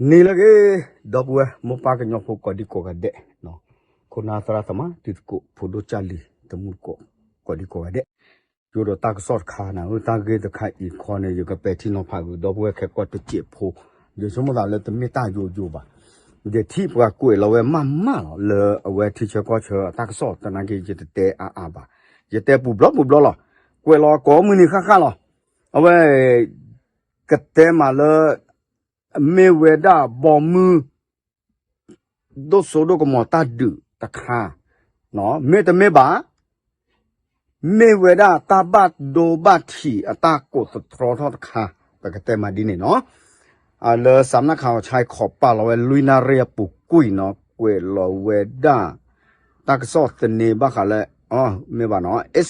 နံၤလၢအဂ့ၤ, ဒီပုၢ်ဝဲၢ်မိၢ်ပၢ်ကညီဖိကိးဒံကိးဂၤဒဲး, ခိၣ်နၢ်သရၣ်သမါ တံၤသကိး ဖိဒိၣ်ကၢ်လံၤ တမူတကိး ကိးဒံကိးဂၤဒဲး, ယိၣ်ဒီးတၢ်ကစီၣ်တခါန့ၣ် တၢ်ဂ့ၢ်တခါအံၤခီန့ၣ် ယကပဲာ်ထံနီၤဖးဂ့ၤ ဒီပုၢ်ဝဲၢ်ခဲကိာ်တစဲးဖိ, ယဆိကမိၣ်သးလၢတမ့ၢ်တၢ်ယိယိဘၣ်, ယထံၣ်ပှၤကွဲးလီၤဝဲမးမးလီၤ လၢအဝဲထံဆၢကီၢ်ဆၢအတၢ်ကစီၣ်သနာ်က့ ယတတဲအါအါဘၣ်, ယတဲပူၤဘျီပူၤဘျီလီၤ, ကွဲးလီၤကိးမုၢ်နံၤဃၣ်ဃၣ်လီၤ, အဝဲ ကတဲမးလၢ မ့ၢ်ဝဲဒၣ်ဘီမုၢ် ဒိၣ်စိဒိၣ်ကမီၤတၢ်ဒုးတခါ, မ့တမ့ၢ်ဘၣ်, မ့ၢ်ဝဲဒၣ်တၢ်ဘၣ်ဒိဘၣ်ထံးအတၢ်ကိးသတြီထီၣ်တခါ, ပကတဲမးဒ်န့ၣ်နီၤ, လၢစးမနၣ်ခးအီၤဆါခီးပာ်လီၤဝဲလွံၢ်နၣ်ရံၣ်အပူၤကွံာ်နီၤ ကွဲးလီၤဝဲဒၣ် တၢ်ကစီၣ်သန့ဘၣ်ဃးလၢ မ့ၢ်ဘၣ်နီၤ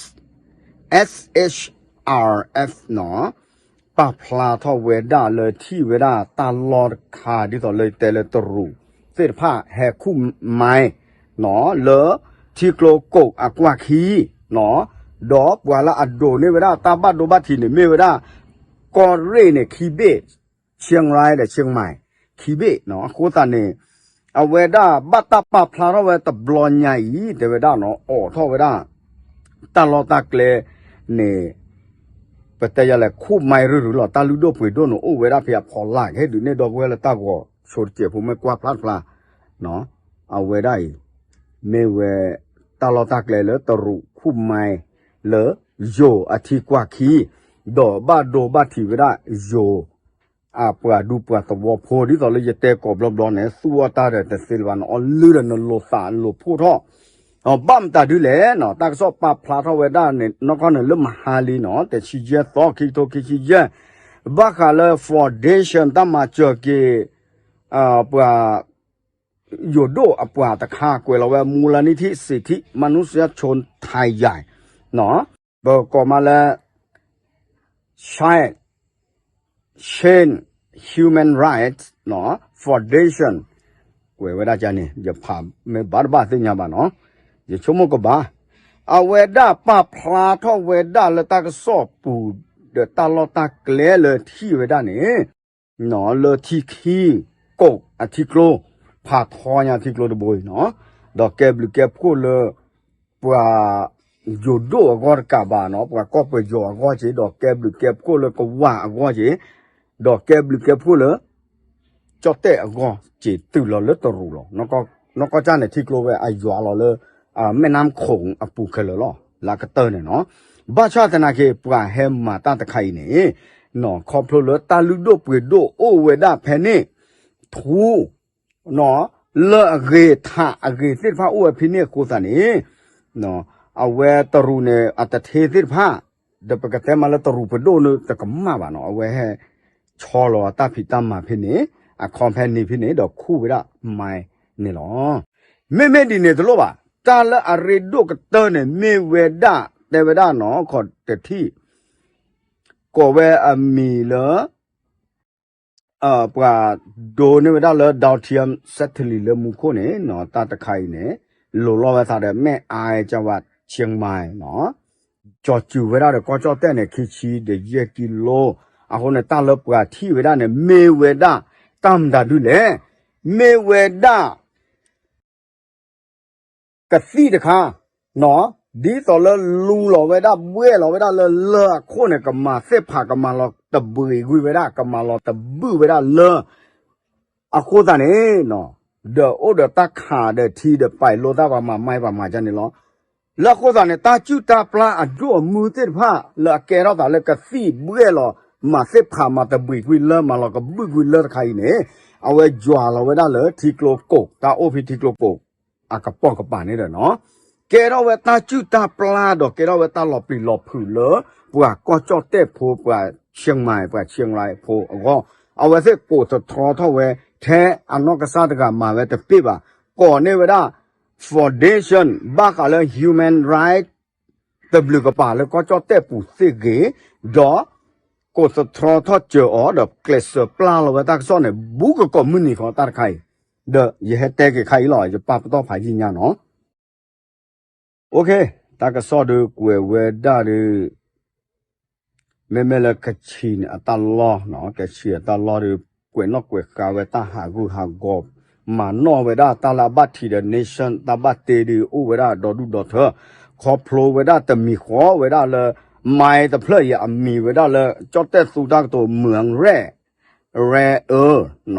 S H R F နီၤ, ပာ်ဖျါထီၣ်ဝဲဒၣ်လၢထံၣ်ဝဲဒၣ်တၢ်လီၢ်တခါ ဒ်သိးလၢယတဲလၢတရူးသ့ၣ်တဖၣ်ဟဲခူၣ်မၤနီၤ လၢထံကျိကိးအကွၢ်ခံနီၤ, ဒီးပှၤလၢအဒိးန့ၢ်ဝဲဒၣ်တၢ်ဘၣ်ဒိဘၣ်ထံးန့ၣ် မ့ၢ်ဝဲဒၣ် ကီၢ်ရ့ၣ်န့ၣ် ခံဘ့ၣ်, ဆ့ၣ်ရ့ၣ်ဒီးဆ့ၣ်မၤ ခံဘ့ၣ်နီၤ, အဃိသတးန့ၣ် အဝဲဒၣ်ဘၣ်တၢ်ပာ်ဖျါထီၣ်ဝဲတဘျီညါအံၤ တဲဝဲဒၣ်နီၤ အိးထီၣ်ဝဲဒၣ် တၢ်လီၢ်တၢ်ကျဲန့ၣ် ပတဲယၤလဲၣ် ခူၣ်မၤရုၢ်ရုၢ်လီၤ, တၢ်လုၢ်ဒိၣ်ပှ့ၤဒိၣ်န့ၣ် အိၣ်ဝဲဒၣ်ဖဲအဖီလာ် ကဟ့ၣ်ဒုးနဲၣ်ဒီပုၢ်ဝဲၢ်လၢတၢ်ဂီၤဆိတစဲးဖိ မ့ၢ်ကွၢ်ဖျါတဖျါ အဝဲဒၣ်အံၤ မ့ၢ်ဝဲ တၢ်လီၢ်တၢ်ကျဲလၢတရူးခူၣ်မၤ လၢယိၤအထံကွၢ်ခံ ဒီးဘၣ်ဒိဘၣ်ထံးဝဲဒၣ်ယိၤ အပှၤဒူပှၤသဝီဖိ ဒ်သိးလၢယတဲကိးဘျီဘျီန့ၣ် သူၣ်အီၣ်တၢ်ဒီးတသ့လၢၤဘၣ်န့ၣ် အီလုၢ်ဒီးနလိာ်သးလိာ်ဖှိၣ်ထီၣ်, ဘၣ်မတၤဒုလဲၣ်နီၤ တၢ်ကစီၣ်ပာ်ဖျါထီၣ်ဝဲဒၣ်န့ၣ် နီၢ်ကီၢ်န့ၣ်လၢမဟါလံနီၤ တဆံယဲၢ်သီ ခံကထိခံဆံယဲၢ် ဘၣ်ဃးလၢ foundation တၢ်မၤစၢၤက့ၤ ပှၤ ယိၤဒိၣ်အပှၤတခါ ကွဲးလီၤဝဲ မူလနိထံၣ် စံးထံၣ် မနုစယါ ဆိထါယၤ ပကိးမးလၢ Child Change Human Rights Foundation ကွဲးဝဲဒၣ်ကန့ၣ် ယဖးမ့ၢ်ဘၣ်တဘၣ်သ့ၣ်ညါဘၣ်နီၤ ယဆိကမိၣ်ကဘၣ် အဝဲဒၣ်ပာ်ဖျါထီၣ်ဝဲဒၣ်လၢတၢ်ကစီၣ်ပူၤ ဒီးတၢ်လီၢ်တၢ်ကျဲလၢထံၣ်ဝဲဒၣ်န့ၣ် လၢထံခံကိးအထံကျိ ဖးထီညါထံကျိတဘိအံၤနီၤ ဒီးကဲဘျုးကဲဖှိၣ်လၢ ပှၤယိၤဒိၣ်အဂီၢ်တကးဘၣ်နီၤ ပှၤကီၢ်ပယီၤအဂီၢ်က့ၤ ဒီးကဲဘျုးကဲဖှိၣ်လၢကဝၢ်အဂီၢ်က့ၤ ဒီးကဲဘျုးကဲဖှိၣ်လၢ ကၠီၣ်တဲၣ်အဂီၢ်က့ၤတုၤလီၤလၢတရူးလီၤ. နီၢ်ကီၢ်ကၢ်န့ၣ် ထံကျိဝဲအယွၤလီၤလၢ မဲၢ်နါခိၣ်အပူၤခဲလၢာ်လီၤ လၢကတၢၢ်န့ၣ်နီၤ ဘၣ်ဆၣ်သနာ်က့ ပှၤဟဲမၤတၢ်တခါအံၤန့ၣ် နီၤ ခီဖျိလၢတၢ်လုၢ်ဒိၣ်ပှ့ၤဒိၣ်အိၣ်ဝဲဒၣ်ဖဲန့ၣ် ထူ နီၤ လၢအဂ့ၤထးအဂ့ၤသ့ၣ်တဖၣ်အိၣ်ဝဲဖဲန့ၣ်အဃိသတးန့ၣ် အဝဲတရူးန့ၣ် အတထ့သ့ၣ်တဖၣ် ဒီးပကတဲမးလၢတရူးပဒိၣ်န့ၣ်တကမၣ်ဘၣ်နီၤ အဝဲဟဲဆီလီၤတၢ်ဖံးတၢ်မၤဖဲန့ၣ် အ company ဖဲန့ၣ် ဒီးခူၣ်ဝဲဒၣ်မၤန့ၣ်လီၤ. မ့မ့ၢ်ဒ်န့ၣ်တလိၣ်ဘၣ် တၢ်လၢအရ့ဒိၣ်ကတၢၢ်န့ၣ် မ့ၢ်ဝဲဒၣ် တဲဝဲဒၣ်နီၤ ခီတထံၣ် ကိးဝဲအမံၤလၢ ပှၤဒိးန့ၢ်ဝဲဒၣ်လၢ Downtown Sactory လၢမူခိၣ်န့ၣ်နီၤ တၢ်တခါအံၤန့ၣ် လိၤလီၤဝဲသးဒီး မဲၢ်အါကဝး ဆ့ၣ်မၤနီၤ ကၠီၤစုၤဝဲဒၣ်ဒီးကီၢ်ကၠီၣ်တဲၣ်န့ၣ် ခံဆံဒီးယဲၢ်ကံလိ အဃိန့ၣ် တၢ်လၢပှၤထံၣ်ဝဲဒၣ်န့ၣ် မ့ၢ်ဝဲဒၣ် တၢ်မတၤဒုလဲၣ် မ့ၢ်ဝဲဒၣ် ကသံၣ်တခါ နီၤ ဒ်သိးလၢလူလီၤဝဲဒၣ် ဘှဲၣ်လီၤဝဲဒၣ်လၢလၢၢ်အခိၣ်န့ၣ် ကမၤသ့ၣ်ဖး ကမၤလီၤတဘှံးကွံာ်ဝဲဒၣ် ကမၤလီၤတဘုၣ်ဝဲဒၣ်လၢ အဃိသတးန့ၣ် ဒီးအိၣ်ဒီးတၢ်ခးဒီးထံဒီးပာ်လိတၢ်ပှၤမၤမၤပှၤမၤကန့ၣ်လီၤ. လၢအဃိသတးန့ၣ် တၢ်စုၣ်တၢ်ပျၢ်အဒိၣ်အမုၢ်သ့ၣ်တဖၣ် လၢအကဲထီၣ်သးလၢကသံၣ်ဘှဲၣ်လီၤ မၤသ့ၣ်ဖးမၤတဘှံးကွံာ်လၢ မၤလီၤကဘုၣ်ကွံာ်လၢတခါအံၤန့ၣ် အဝဲယွၤလီၤဝဲဒၣ်လၢထံကျိကိး တၢ်အိၣ်ဖဲထံကျိကိး အကပိာ်ကပၤန့ၣ်ဒီးနီၤ ကဲထီၣ်ဝဲတၢ်စုၣ်တၢ်ပျၢ်ဒီးကဲထီၣ်ဝဲတၢ်လီၤပျံၤလီၤဖုးလၢ ပှၤကီၢ်ကၠီၣ်တဲၣ်ဖိ ပှၤဆ့ၣ်မၤ ပှၤဆ့ၣ်ရၤဖိအဂီၢ် အဝဲသ့ၣ်ကိးသတြီထီၣ်ဝဲ ထဲအနီၢ်ကစၢ်တဂၤမၤဝဲတပ့ၢ်ဘၣ် ကိးန့ၢ်ဝဲဒၣ် foundation ဘၣ်ဃးလၢ human right တဘျုးကပၤလၢကီၢ်ကၠီၣ်တဲၣ်ပူၤသ့ၣ်ဂ့ၤ ဒီး ကိးသတြီထီၣ်စၢၤအီၤ ဒီးကျဲးစၢးပျၢ်လီၤဝဲတၢ်ကစီၣ်န့ၣ် ဘူးကကိးမုၢ်နံၤဃီတၢ်တခါအံၤ ဒီးယဟဲတဲက့ၤခါအံၤလီၤ ယပာ်ပတီၢ်ဖးယံာ်ညါနီၤ တၢ်ကစီၣ်ဒုးကွဲးဝဲဒၣ်ဒုး မ့မ့ၢ်လၢကဆံးန့ၣ်အတၢ်လီၢ်နီၤ ကဆံးအတၢ်လီၢ်ဒုး ကွဲးနီၣ်ကွဲးဃာ်ဝဲတၢ်ဟးဂူာ်ဟးဂီၤ, မၤနီၣ်ဝဲဒၣ်တၢ်လၢအဘၣ်ထံးဒီး nation တၢ်ဘၣ်တ့ဒုးအိၣ်ဝဲဒၣ်ဒီဒူၣ်ဒီထၢ, ခီဖျိဝဲဒၣ်တမံၤဃီဝဲဒၣ်လၢ မၤတဖျၢၣ်အံၤအမံၤဝဲဒၣ်လၢ ကၠီၣ်တဲၣ်သူတၢ်ကတိၤ မုၢ်ရဲၣ် ရဲၣ်အၢ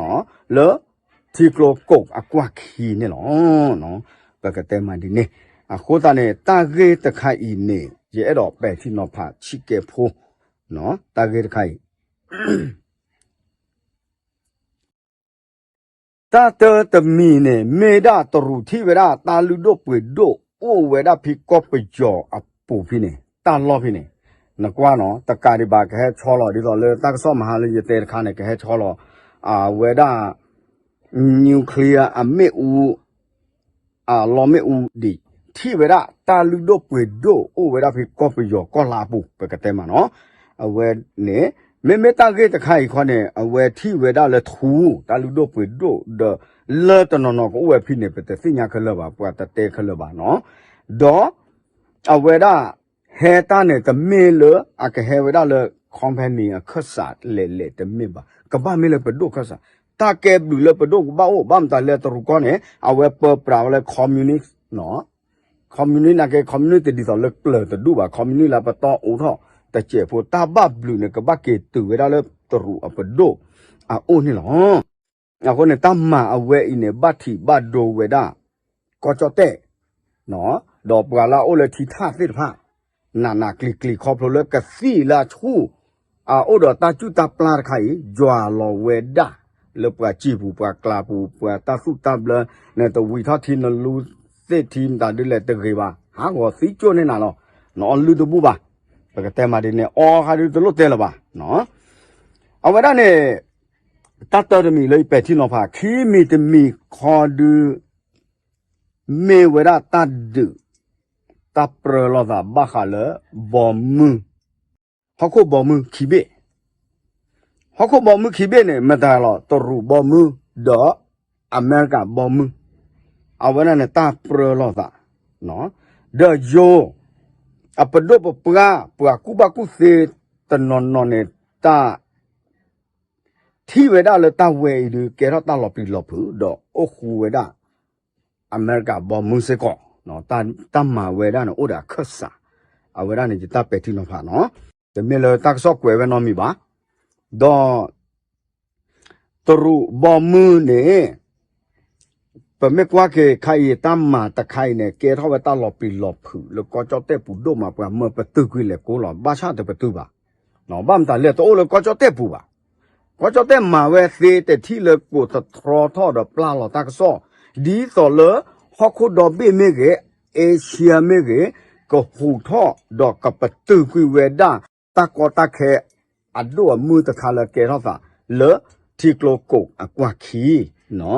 လၢ ထံကျိကိးအကွၢ်ခံန့ၣ်လီၤ. ပကတဲမးဒ်န့ၣ်, အဃိသတးန့ၣ် တၢ်ဂ့ၢ်တခါအံၤန့ၣ် ယအဲၣ်ဒိးပဲာ်ထံနီၤဖးဆံးကဲဖိ, တၢ်ဂ့ၢ်တခါအံၤ တၢ်တၢတမံၤန့ၣ် မ့ၢ်ဒၣ်တရူးထံၣ်ဝဲဒၣ်တၢ်လုၢ်ဒိၣ်ပှ့ၤဒိၣ်အိၣ်ဝဲဒၣ်ဖံကီၢ်ပယီၤအပူၤဖဲန့ၣ် တၢ်လီၢ်ဖဲန့ၣ်, နကွၢ်နီၤ တကးဒံးဘၣ်ကဟဲဆီလီၤ ဒ်သိးလၢတၢ်ကစီၣ်မဟါလၢယတဲတခါန့ၣ် ကဟဲဆီလီၤ အဝဲဒၣ် nuclear အမ့ၣ်အူ အလီမ့ၣ်အူဒံး ထံၣ်ဝဲဒၣ်တၢ်လုၢ်ဒိၣ်ပှ့ၤဒိၣ်အိၣ်ဝဲဒၣ်ဖဲကီၢ်ပယီၤကီၢ်လါအပူၤ ပကတဲမးနီၤ, အဝဲန့ၣ် မ့မ့ၢ်တၢ်ဂ့ၢ်တခါအံၤခီန့ၣ် အဝဲထံၣ်ဝဲဒၣ်လၢထူ တၢ်လုၢ်ဒိၣ်ပှ့ၤဒိၣ်ဒီး လၢတနီၤနီၤကအိၣ်ဝဲဖဲန့ၣ် ပတသ့ၣ်ညါခဲလၢာ်ဘၣ် ပှၤတတဲခဲလၢာ်ဘၣ်နီၤ, ဒီး အဝဲဒၣ် ဟဲတၢ်န့ၣ် တမ့ၢ်လၢအကဟဲဝဲဒၣ်လၢ company အခၢၣ်စးလဲၣ်လဲၣ်တမ့ၢ်ဘၣ် ကဘၣ်မ့ၢ်လၢပဒိၣ်ခၢၣ်စး, တၢ်ကဲဘျုးလၢပဒိၣ်ကဘၣ်အိၣ် ဘၣ်မတၤလၢတရူးကီၢ်န့ၣ် အဝဲပၢပြးဝဲလၢ communist နီၤ, communist နာ်က့ communist တဒ်သိးလၢကျၢၤတဒူၣ်ဘၣ် communist လၢပတီၢ်အိၣ်ထီၣ်တစဲးဖိ တၢ်ဘၣ်ဘျုးန့ၣ် ကဘၣ်က့ၤတုၤဝဲဒၣ်လၢတရူးအပဒိၣ်အအိၣ်န့ၣ်လီၤ. အဃိန့ၣ် တၢ်မၤအဝဲအံၤန့ၣ် ဘၣ်ထံးဘၣ်ဒိဝဲဒၣ် ကီၢ်ကၠီၣ်တဲၣ် ဒီးပှၤလၢအအိၣ်လၢထံထၣ်သ့ၣ်တဖၣ် နးနးကျံၤကျံၤခီဖျိလၢကသံၣ်လၢအဆူၣ် အအိၣ်ဒီးတၢ်ကူၣ်တၢ်ပျၢ်တခါအံၤ ယွၤလီၤဝဲဒၣ် လၢပှၤစံာ်ပူၤ ပှၤကျါပူၤ ပှၤတၢ်သူၣ်တၢ်ဘျၢ နတဝံၤထီၣ်ထံနလူသ့ၣ်ထံမတၤဒ်လဲၣ်တဂ့ၤဘၣ် ဟးဂီၤသံကၠိၣ်န့ၢ်နၤလီၤ. နအီလုၢ်တဘူၣ်ဘၣ်. ပကတဲမးဒ်န့ၣ် အီခါဒုတလိၣ်တဲလၢၤဘၣ်. အဝဲဒၣ်န့ၣ် တၢ်တၢတမံၤလၢယပဲာ်ထံနီၤဖး ခံမံၤတမံၤခီဒု မ့ၢ်ဝဲဒၣ်တၢ်ဒုး တၢ်ပြၢလိာ်သးဘၣ်ဃးလၢ ဘီမုၢ် ဟီၣ်ခိၣ်ဘီမုၢ်ခံဘ့ၣ်, ဟီၣ်ခိၣ်ဘီမုၢ်ခံဘ့ၣ်န့ၣ် မတၤလီၤ တရူးဘီမုၢ် ဒီးအမဲရကၤဘီမုၢ်, အဝဲဒၣ်န့ၣ် တၢ်ပြၢလိာ်သး, ဒီးယိၤ အပဒိၣ်ပပှၢ် ပှၤကူၣ်ဘၣ်ကူၣ်သ့တနီၤနီၤန့ၣ် တၢ် ထံၣ်ဝဲဒၣ်လၢတၢ်ဝဲအံၤဒုး ကဲထီၣ်တၢ်လီၤပျံၤလီၤဖုး ဒီးအိၣ်ဃူဝဲဒၣ် အမဲရကၤဘီမုၢ်စ့ၢ်ကီး, တၢ်မၤဝဲဒၣ်န့ၣ် အိၣ်ဒီးအခၢၣ်စး, အဝဲဒၣ်န့ၣ် ယတၢ်ပဲာ်ထံနီၤဖးနီၤ, တမ့ၢ်လၢတၢ်ကစီၣ်ကွဲးဝဲနီတမံၤဘၣ်, ဒီး တရူးဘီမုၢ်န့ၣ် ပမ့ၢ်ကွၢ်က့ၤခါအံၤ တၢ်မၤတခါအံၤန့ၣ် ကဲထီၣ်ဝဲတၢ်လီၤပျံၤလီၤဖုးလၢကီၢ်ကၠီၣ်တဲၣ်ပူၤဒိၣ်မး ပှၤမၢပတုာ်ကွံာ်လဲၤကိးလီၤ ဘၣ်ဆၣ်တပတုာ်ဘၣ်, ဘၣ်မတၤလဲၣ် တအိၣ်လၢကီၢ်ကၠီၣ်တဲၣ်ပူၤဘၣ်, ကီၢ်ကၠီၣ်တဲၣ်မၤဝဲသ့တထံၣ်လၢကိးသတြီထီၣ်ဒီးပျၢ်လီၤတၢ်ကစီၣ်, ဒ်သိးလၢ ဟီၣ်ခိၣ်ဒီဘ့ၣ်မ့ၢ်ဂ့ၤ, Asia မ့ၢ်ဂ့ၤ, ကဟူးထီၣ်ဒီးကပတုာ်ကွံာ်ဝဲဒၣ် တၢ်ကီတၢ်ခဲ အဒိၣ်အမုၢ်တခါလၢကဲထီၣ်သး လၢထံကျိကိးအကွၢ်ခံ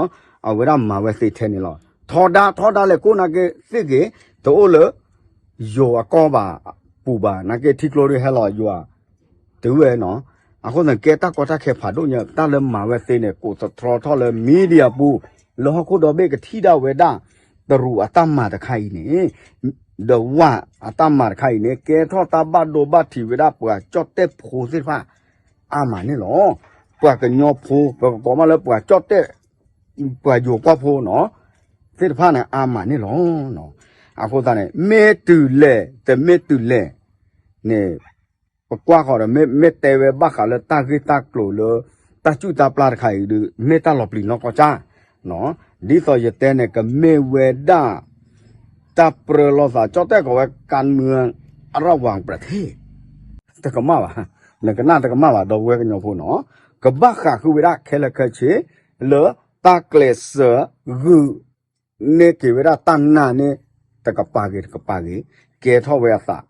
အဝဲဒၣ်မၤဝဲသ့ထဲန့ၣ်လီၤ. ထီဒါထီဒါလဲၣ်ကိးနာ်က့သ့ၣ်ဂ့ၤ, တအိၣ်လၢ ယိၤအကီၢ်ဘၣ်ပူၤဘၣ် နာ်က့ထံကျိဒုးဟဲလီၤယွၤ တုၤဝဲနီၤ, အဃိသတးကဲတၢ်ကီတၢ်ခဲဖးဒိၣ်ညါ တၢ်လၢမၤဝဲသ့န့ၣ် ကိးသတြီထီၣ်လၢ media ပူၤ လၢဟီၣ်ခိၣ်ဒီဘ့ၣ်ကထံၣ်ဒၣ်ဝဲဒၣ် တရူးအတၢ်မၤတခါအံၤန့ၣ် ဒီးဝဲအတၢ်မၤတခါအံၤန့ၣ် ကဲထီၣ်တၢ်ဘၣ်ဒိဘၣ်ထံးဝဲဒၣ်ပှၤကၠီၣ်တဲၣ်ဖိသ့ၣ်တဖၣ် အါမးန့ၣ်လီၤ. ပှၤကညီဖိ ပကကိးမးလၢပှၤကၠီၣ်တဲၣ် ပှၤယိၤကီၢ်ဖိနီၤ သ့ၣ်တဖၣ်န့ၣ် အါမးန့ၣ်လီၤ. အဃိသတးန့ၣ် မ့ၢ်တုၤလဲၣ် တမ့ၢ်တုၤလဲၣ်န့ၣ် ပကွၢ်ဃီၤဒီး မ့ၢ်တဲဝဲဘၣ်ဃးလၢတၢ်ဂ့ၢ်တၢ်ကျိၤလၢ တၢ်ကူၣ်တၢ်ပျၢ်တခါအံၤဒုး မ့ၢ်တၢ်လီၤပျံၤနီၢ်ကီၢ်ကၠၢ် ဒ်သိးယတဲန့ၣ် ကမ့ၢ်ဝဲဒၣ် တၢ်ပြၢလိာ်သး ကၠီၣ်တဲၣ်ကိးဝဲ การเมืองระหว่างประเทศ တကမၣ်ဘၣ်, နကနၣ်တကမၣ်ဘၣ် ဒီပုၢ်ဝဲၢ်ကညီဖိနီၤ, ကဘၣ်ဃးဃုာ်ဝဲဒၣ်ခဲလၢာ်ခဲဆ့ လၢတၢ်ကျဲးစၢးဂုာ် န့ၢ်က့ၤဝဲဒၣ်တၢ်နာ်န့ၣ် တကပၤဂ့ၤတကပၤဂ့ၤ ကဲထီၣ်ဝဲအသး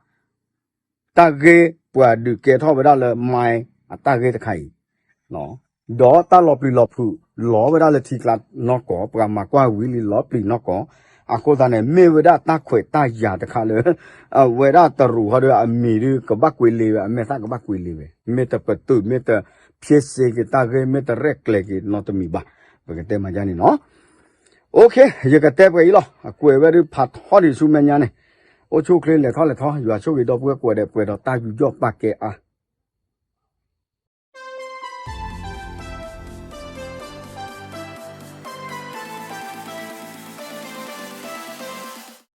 တၢ်ဂ့ၢ်ပှၤဒုးကဲထီၣ်ဝဲဒၣ်လၢ မၤအတၢ်ဂ့ၢ်တခါအံၤ ဒီးတၢ်လီၤပျံၤလီၤဖုး လီၤဝဲဒၣ်လၢထံကျါနီၢ်ကီၢ် ပှၤမၤကွၢ်ဝံၤလံလီၤပျံၤနီၢ်ကီၢ်, အဃိသတးန့ၣ် မ့ၢ်ဝဲဒၣ်တၢ်ခွဲးတၢ်ယာ်တခါလၢ အဝဲဒၣ်တရူးဟီဒီး အမံၤဒုးကဘၣ်ကွံာ်လ့ဝဲ အမဲာ်သၣ်ကဘၣ်ကွံာ်လ့ဝဲ မ့ၢ်တပတုာ် မ့ၢ်တဖျ့စ့က့ၤတၢ်ဂ့ၢ် မ့ၢ်တရဲၣ်ကျဲၤက့ၤနီတမံၤဘၣ်, ပကတဲမၤဒ်န့ၣ်နီၤ. ယကတဲပှဲၤအံၤလီၤ. အကွဲးဝဲဒုးဖးထီဒံးဆူမဲာ်ညါန့ၣ်, အိၣ်ဆူၣ်အိၣ်ချ့လဲၤထီၣ်လဲၤထီ ယွၤဆိၣ်ဂ့ၤဒီပုၢ်ဝဲၢ်ကိးဂၤဒဲး ပှဲၤဒီးတၢ်ယူးယီၣ်ပာ်ကဲအါ